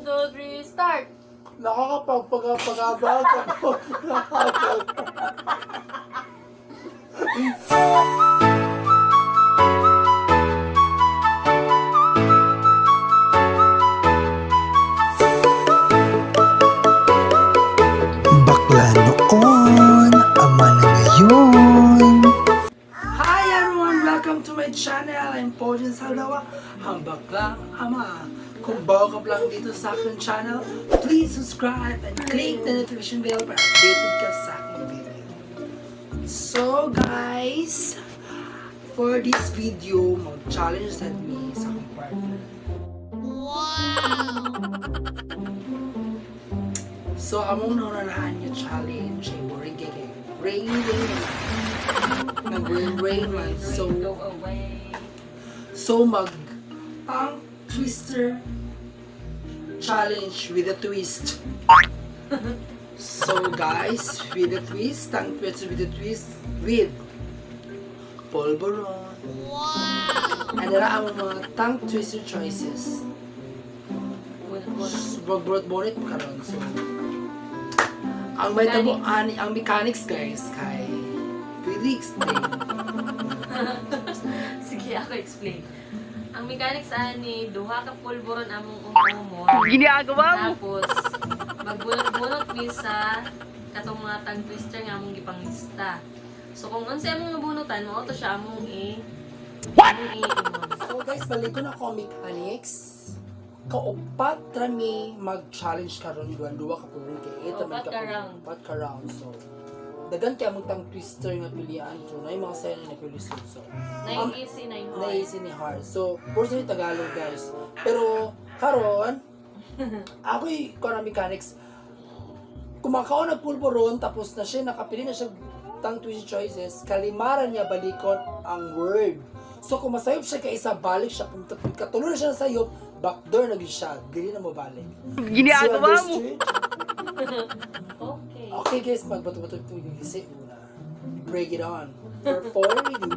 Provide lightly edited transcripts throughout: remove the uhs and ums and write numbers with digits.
One, two, three, start! Nakakapagpagapagabag ako. Bakla noon, ama na ngayon. Hi everyone! Welcome to my channel. I'm Pojin Saldawa, ang baklang ama. Kung bago ka pa lang dito sa aking channel, please subscribe and click the notification bell para updated ka sa aking video. So guys, for this video, mag-challenge sa me sa akong partner. So, among naunanahan yung challenge ay boring kay kay rain, rain, nag-rain, rain man. So, Go away. so mag tongue twister challenge with a twist. So guys, with a twist, tongue twister with a twist with polvoron. Wow! Ano ra ang mga tongue twister choices? Bunot-bunot. Magbunot-bunot karon, so ang may tabo ani ang mechanics, guys, kay pwede explain. Sige, ako explain. Ang mechanics ani, duha ka pulboron among umumon. Ginagawa mo. Tapos, magbunot-bunot mi sa katong mga tongue twister nga among gipanglista. So, kung unsa among nabunutan, mao to siya among i What? Among i So guys, balik ko na ako mechanics. Kaupat rami mag-challenge karon, duwa ka pulong kay ito man Upat ka round. Upat ka round. So dagan kay among tongue twister nga pilian so nay mga sayo na napili so. Nine easy, nine hard. Naisi ni hard. So, puro sa Tagalog, guys. Pero, karon, ako'y kuha ng mechanics. Kumakaon ng pulboron, tapos na siya, nakapili na siya tongue twister choices, kalimaran niya balikon ang word. So, kung masayop siya kay isa, balik siya. Kung katulo na siya na sayop, backdoor na gyud siya. Dili na mo balik. Ginagawa So, mo. understood? Okay. Okay guys, magbato-bato ito yung kasi una. Break it on. For four, we do.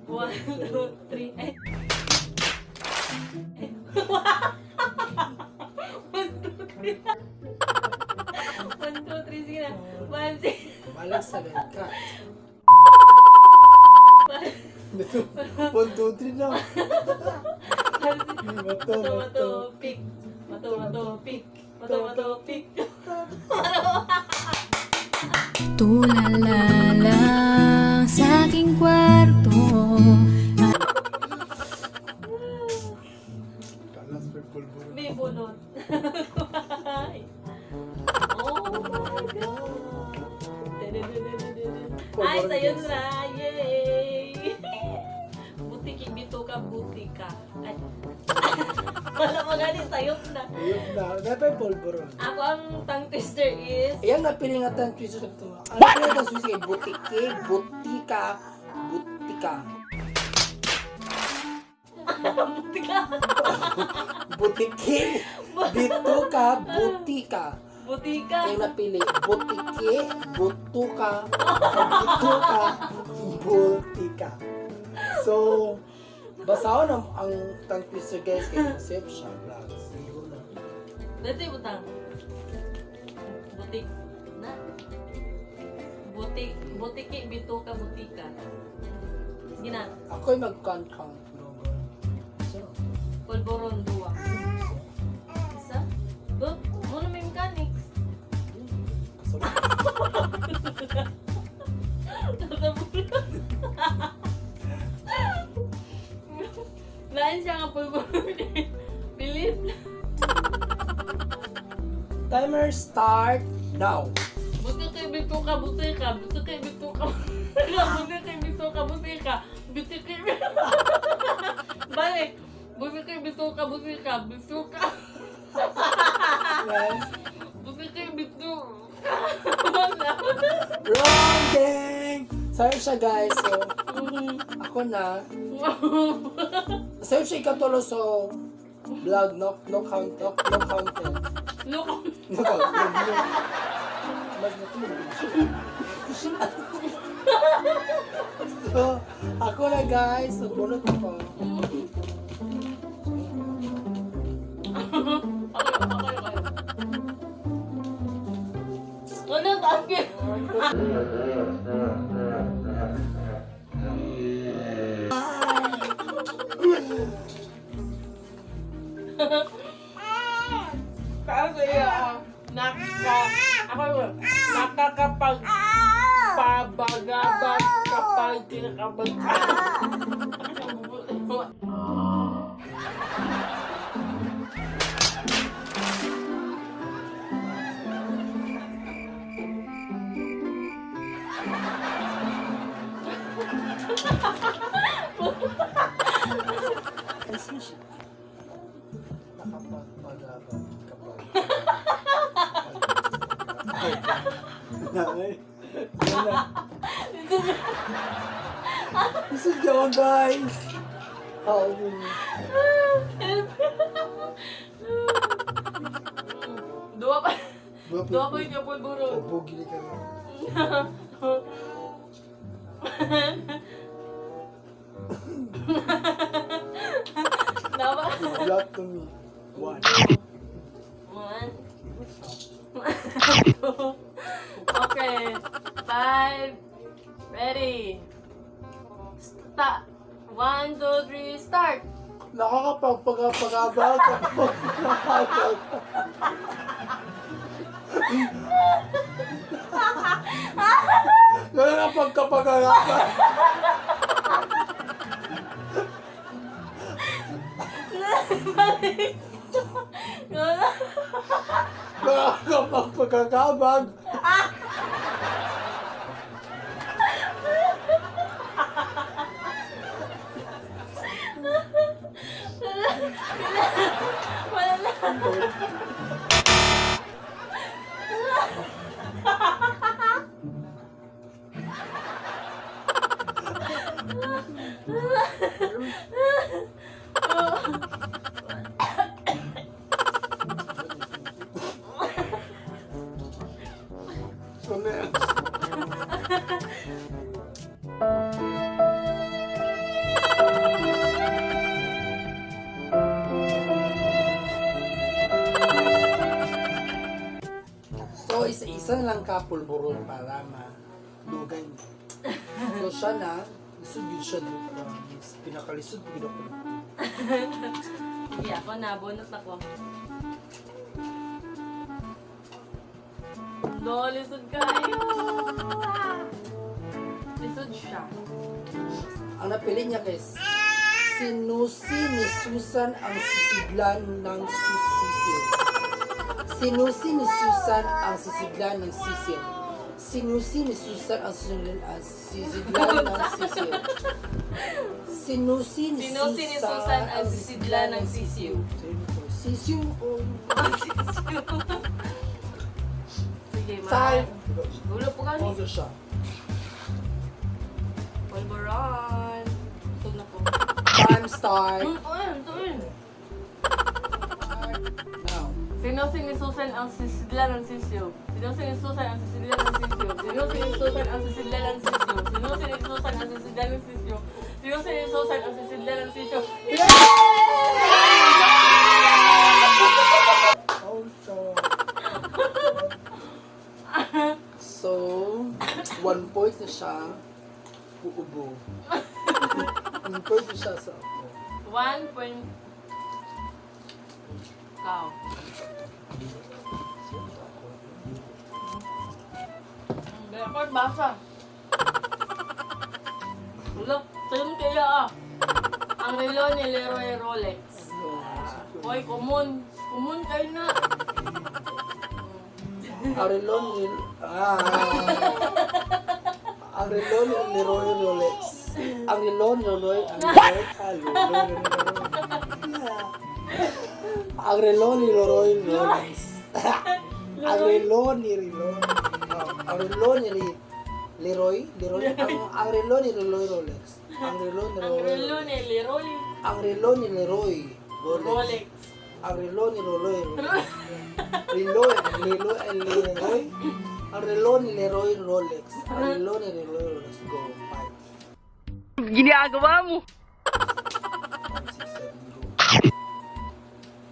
One, two, three. Ay. One, two, three. One, two, three. Sige na. One, six. Walang seven cut. One, One, two, three na. one, six. Bato, Mato, bato. mato, pick. Mato, mato, pick. Mato, mato, pick. Tulala lang sa aking kwarto. Kalas may pulburon. May bunot. Oh my God. Ay, sa'yo na. Yay! Butiki, bito ka, butika. Ay. Wala mo gani, sayop na. Ayun na. Dapat pulburon. Ako ang tongue twister is... Ayan, napili nga tayong twister sa ito. Ang napili nga tayong twister kay butiki, butika, butika. Butika. Butiki, bituka, butika. Butika. Ang napili, butiki, butuka, butuka, butika. So, basahon ang tongue twister, guys, kay safe siya, vlogs. Siguro na. Dito yung butang. Butik. Na. Butik. Butiki, bituka, butika. Sige na. Ako'y mag-count-count. So, Polvoron, duwa. Isa. Go. Muna may mechanics. Lain siya nga polvoron. Pilit. Timer start now. Butiki, bituka, butika. Butiki, bituka, butika. Butiki, bituka, butika. Butiki, balik. Butiki, bituka, butika. Bituka. Yes. Butiki, bituka. Wrong ding! Sayo siya, guys. So, ako na. Sayo siya ikatulo, so vlog, no, no count, no, no counted. Look. No counted. No. Mas natulog. So, ako na, guys. So, bunot ako. Para sa iyo, ah, ako yun, nakakapag pabagabag kapag kinakabag ka. Nakapagpagabag kapag Nay. This is going, guys. Oh, Duwa pa. Duwa pa yung pulburo. Bugili ka na. Dawa. Lot to me. One. One. Two. Okay. Five. Ready. Start. One, two, three, start. Nakakapagpagabag kapag nakakapag. Nakakapagpagabag. Balik. Nakakapagpagabag. Wala na. So next. So, isa-isa na lang ka pulburon para madugan niyo. So, siya na, lisod yun siya na, promise. Pinakalisod yun ako. Sige, ako na. Bonus ako. Do, lisod kayo. Lisod siya. Ang napili niya guys, sinusi ni Susan ang sisiglan ng sisisil. Sinusi ni Susan ang sisiglan ng sisil. Sinusi ni Susan ang sisiglan ng sisil. Sinusi ni Sinusi ni Susan ang sisidlan ng sisiw. Sisiw o Sisiw. Sige, ma. Time. Gulo po kami. Also siya. Pulburon. Sug na po. Time start. Ayun, ito yun. Now. Sinusi ni Susan ang sisidlan ng sisiw. Sinusi ni Susan ang sisidlan ng sisiw. Sinusi ni Susan ang sisidlan ng sisiw. Sinusi ni Susan ang sisidlan ng sisiw. Sinusi ni Susan ang sisidlan ng sisiw. Also. So, 1 point na siya. Uubo. 1 point na siya sa ako. 1 point. Ikaw. Sino to ako? Record basa. Look, saan kaya ah? Ang relo ni Leroy Rolex. Hoy, kumun. Kumun kayo na. Ang relo ni... Ah. Ang relo ni Leroy Rolex. Ang relo ni Leroy... Ang Leroy... Ang relo ni Leroy Rolex. Ang relo ni Relo... Ang relo ni Leroy... Leroy... Ang relo ni Leroy Rolex. Ang relo ni Ang Leroy... relo ni Leroy Ang relo ni Leroy Rolex. Rolex. Ang relo ni Leroy Rolex. Leroy, Leroy, Leroy. Ang relo ni Leroy Rolex. Ang relo ni Leroy Rolex. Go, five, Ginagawa mo! 5, 6, 7, go.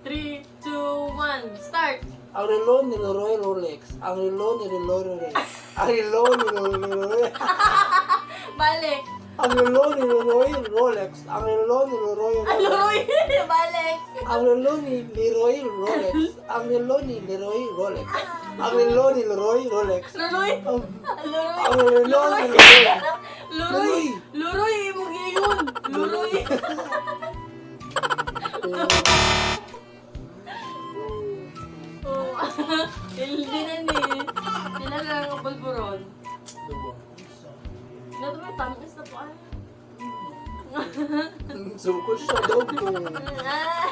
3, 2, 1, start! Ang relo ni Leroy Rolex. Ang relo ni Leroy Rolex. Ang relo ni Leroy Balik! Ang relo ni Leroy Rolex. Ang relo ni Leroy Rolex. Leroy! Balik! Ang relo ni Leroy Rolex. Ang relo ni Leroy Rolex. Ang relo ni Leroy Rolex. Luroy! Ang Luroy! ang relo ni Leroy. Luroy! Luroy! Imong giingon! Luroy! Oh. Hindi na ni. Sila lang ang pulburon. Nato may tamis na po ah. Suko siya daw po. Ah.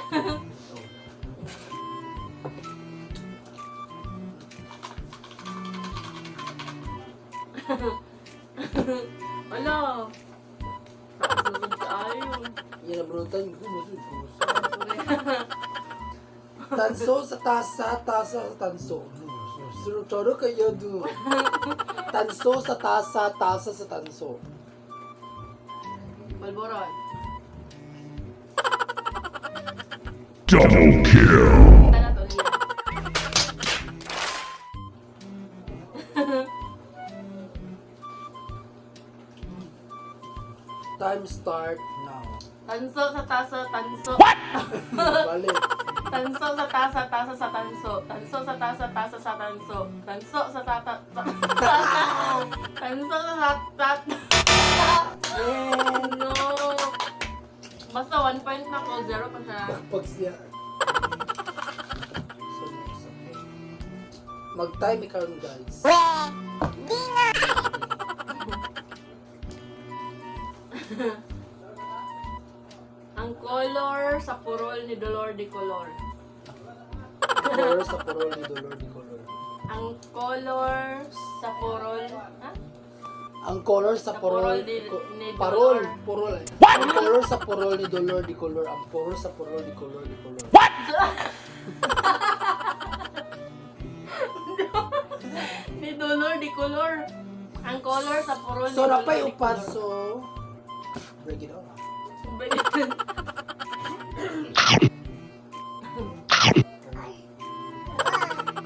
Wala. Sugod kaayo. Yan ang brutan. Gusto. Tanso sa tasa, tasa sa tanso. Choro kayo do. Tanso sa tasa, tasa sa tanso. Pulburon. Double kill. Tara to niya. Time start now. Tanso sa tasa, tanso. What? Balik. Tanso sa tasa, tasa sa tanso. Tanso sa tasa, tasa sa tanso. Tanso sa tata, tanso sa tata. No. Basta 1 point na ko, zero pa siya. Pag siya. So, next ako. Mag-time ikaw guys. Ang color sa purol ni Dolor de Color. Color sa purol ni Dolor di color. Ang color sa purol, ha? Ang color sa Sa purol purol ni parol, Dolor. purol. eh. Ang color sa purol ni Dolor di color. Ang purol sa purol di color di color. What? Ni Dolor de Color. Ang color sa purol ni So, Dolor napay de upat, Color. so break it off.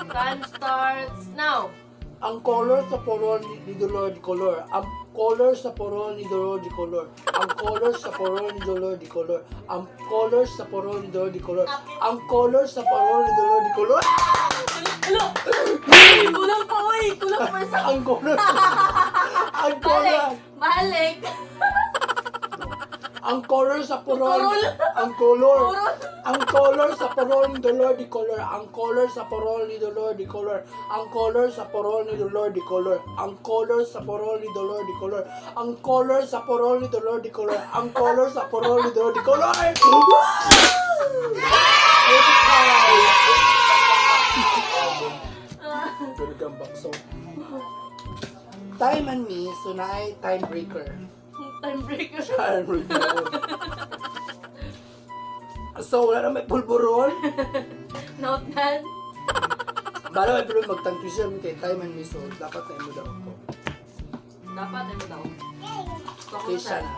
Time starts now. Ang color sa purol ni Dolor di color. Ang color sa purol ni Dolor di color. Ang color sa purol ni Dolor di color. Ang color sa purol ni Dolor di color. Ang color sa purol ni Dolor di color. Alo! Uy, kulang pa, uy! Kulang pa sa... Ang color. Ang color. Balik! Balik! Ang color sa purol. Purol. Ang color. Purol. Ang color sa purol ni Dolor di color. Ang color sa purol ni Dolor di color. Ang color sa purol ni Dolor di color. Ang color sa purol ni Dolor di color. Ang color sa purol ni Dolor di color. Ang color sa purol ni Dolor di color. Talagang bakso. Time and me, so na ay time breaker. Time breaker. Time breaker. So, wala na may pulburon. Note done. Bala may pero magtangki siya kay time and me, so dapat na imo daw ko. Dapat ano daw? So, ako Okay na siya na.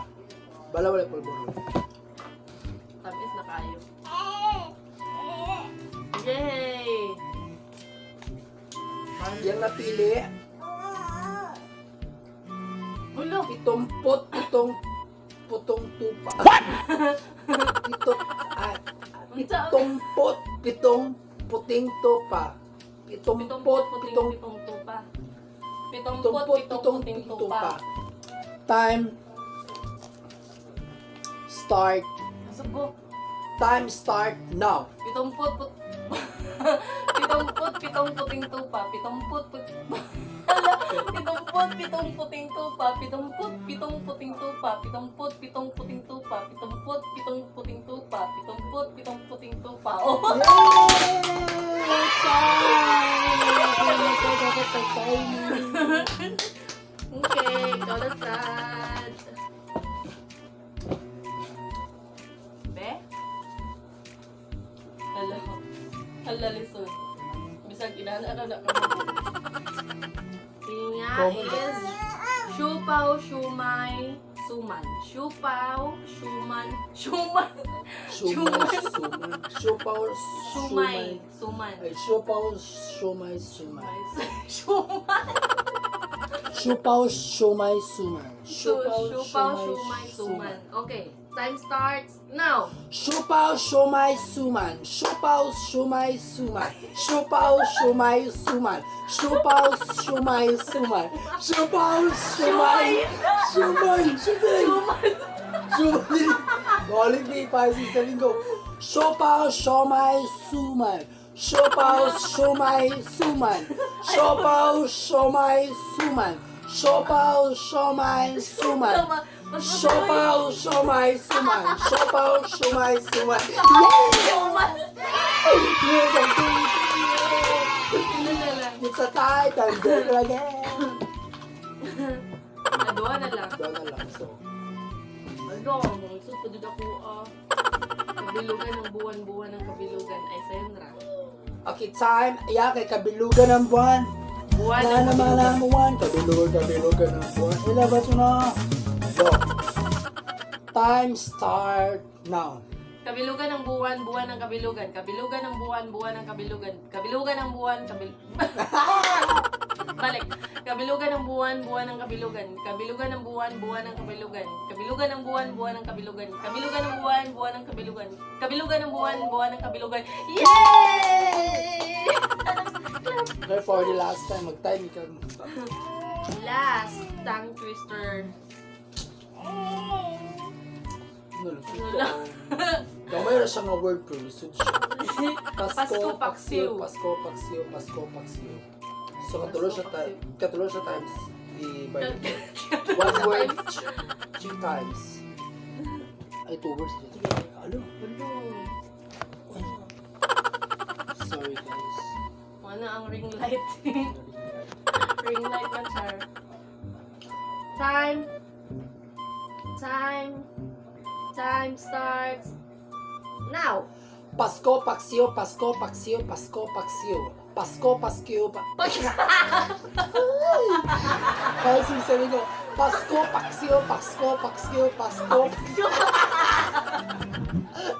Bala wala pulburon. Tamis na kayo. Yay! Yang napili, Ulo! 77 putong tupa. What? Pito, ah, Unsa? 77 puting tupa. Pitumpot, 77 pitong pitong tupa. Pitumpot, Tumpot, pitong pitong, puting pitong tupa. tupa. Time. Start. Subo. Time start now. Pitumpot, put... Pitumpot, pitong puting tupa. Pitumpot, put... Pitumpot, pitong puting tupa. Pitumpot, pitong puting tupa. Pitumpot, pitong puting tupa. Pitumpot, pitong puting tupa. Pitumpot, pitong puting tupa. Oh! Yay! Time! Okay, ikaw na sad. Be? Hala. Hala, listen. Bisag inahan na ka. Tinga Common is Siupaw, siumay, suman. Siupaw, siuman, siuman. Shumay, sumay. Siopaw, Siumay, sumay. suman. Ay, siopaw, siomay, sumay. Siuman. Siopaw, siomay, sumay. Siupaw, siumay, suman. Okay. Time starts now. Siopao, siomay, suman. Siopao, siomay, suman. Siopao, siomay, suman. Siopao, siomay, suman. Siopao, siomay, siomay, siomay. Siomay. Ulit me, 5, 6, 7, go. Siopao, siomay, suman. Siopao, siomay, suman. Siopao, siomay, suman. Siopao, siomay, suman. Siopao, siomay, suman. Siopao, siomay, suman. Yeah! Yes, I'm doing Ano na lang? it. It's a tie. Time breaker again. Aduha na lang. Doon na lang, so. Ano, mga pa dud ako ah. Kabilugan ng buwan-buwan ng kabilugan ay Senra. Okay, time. Yeah, kay kabilugan ng buwan. Buwan Na ng naman kabilugan. ang buwan. Kabilugan, kabilugan ng buwan. Ilabas mo na. Go. Time start now. Kabilugan ng buwan, buwan ng kabilugan. Kabilugan ng buwan, buwan ng kabilugan. Kabilugan ng buwan, Balik. Kabilugan ng buwan, buwan ng kabilugan. Kabilugan ng buwan, buwan ng kabilugan. Kabilugan ng buwan, buwan ng kabilugan. Kabilugan ng buwan, buwan ng kabilugan. Kabilugan ng buwan, buwan ng kabilugan. Yay! Okay, for the last time, mag-time ka. Last tongue twister. Ano lang? Gamay ra siya nga word pero lisod siya. Pasko, Pasko, paksiw, paksiw. Pasko, paksiw, Pasko, paksiw. So katulo siya times, katulo siya times i one word three times. Ay, two words. Ano? Hello. Sorry guys. Wala ang ring light. Ring light na char. Time. Time. Time starts now. Pasko, paksiw, Pasko, paksiw, Pasko, paksiw. Pasko, paskiw, pa... Five, six, seven, go. Pasko, paksiw, Pasko, paksiw, Pasko.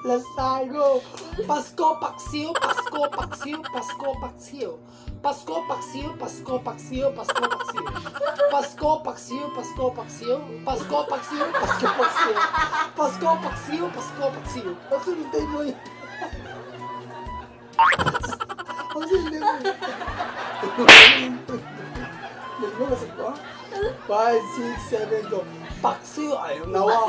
Last time, go. Pasko, paksiw, Pasko, paksiw, Pasko, paksiw. Pasko, paksiw, Pasko, paksiw, Pasko, paksiw. Pasko, paksiw, Pasko, paksiw. Pasko, paksiw, Pasko, paksiw. Pasko, paksiw, Pasko, paksiw. Pasko, hintay mo yun. Pasko, hintay mo yun. Five, six, seven, go. Paksiw, ayaw nawa.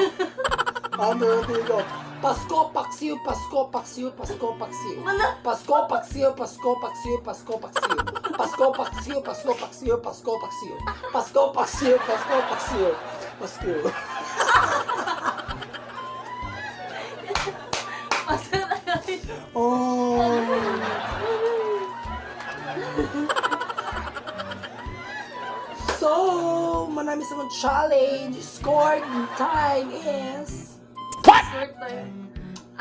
One, two, three, go. Pasko, paksiw, Pasko, paksiw, Pasko, paksiw. Pasko, paksiw, Pasko, paksiw, Pasko, paksiw. Pasko, paksiw, Pasko, paksiw, Pasko, paksiw. Pasko, paksiw, Pasko, paksiw. Pasko. Oh. So, marami sa mga challenge. Scored time is... Score time.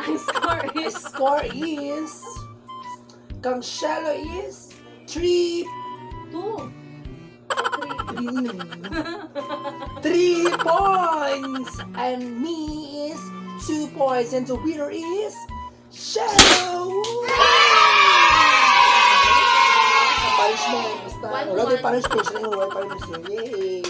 Ang score is Score is... Kang Shelo is 3 2. 3 points and me is 2 points and the winner is Shadow. Punishment basta One, wala one. punishment siya yung wala punishment. Yay!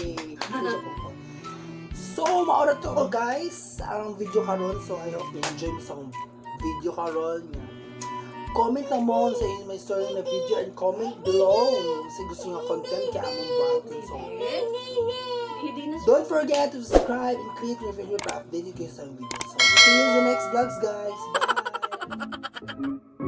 So mao na to, guys, ang video karon. So I hope you enjoy mo sa akong video karon. Comment na mo sa inyong my story na video and comment below sa gusto nyo content kay among buhaton. So Hindi na siya. don't forget to subscribe and click the video para update kayo sa aming video. So, see you in the next vlogs, guys. Bye!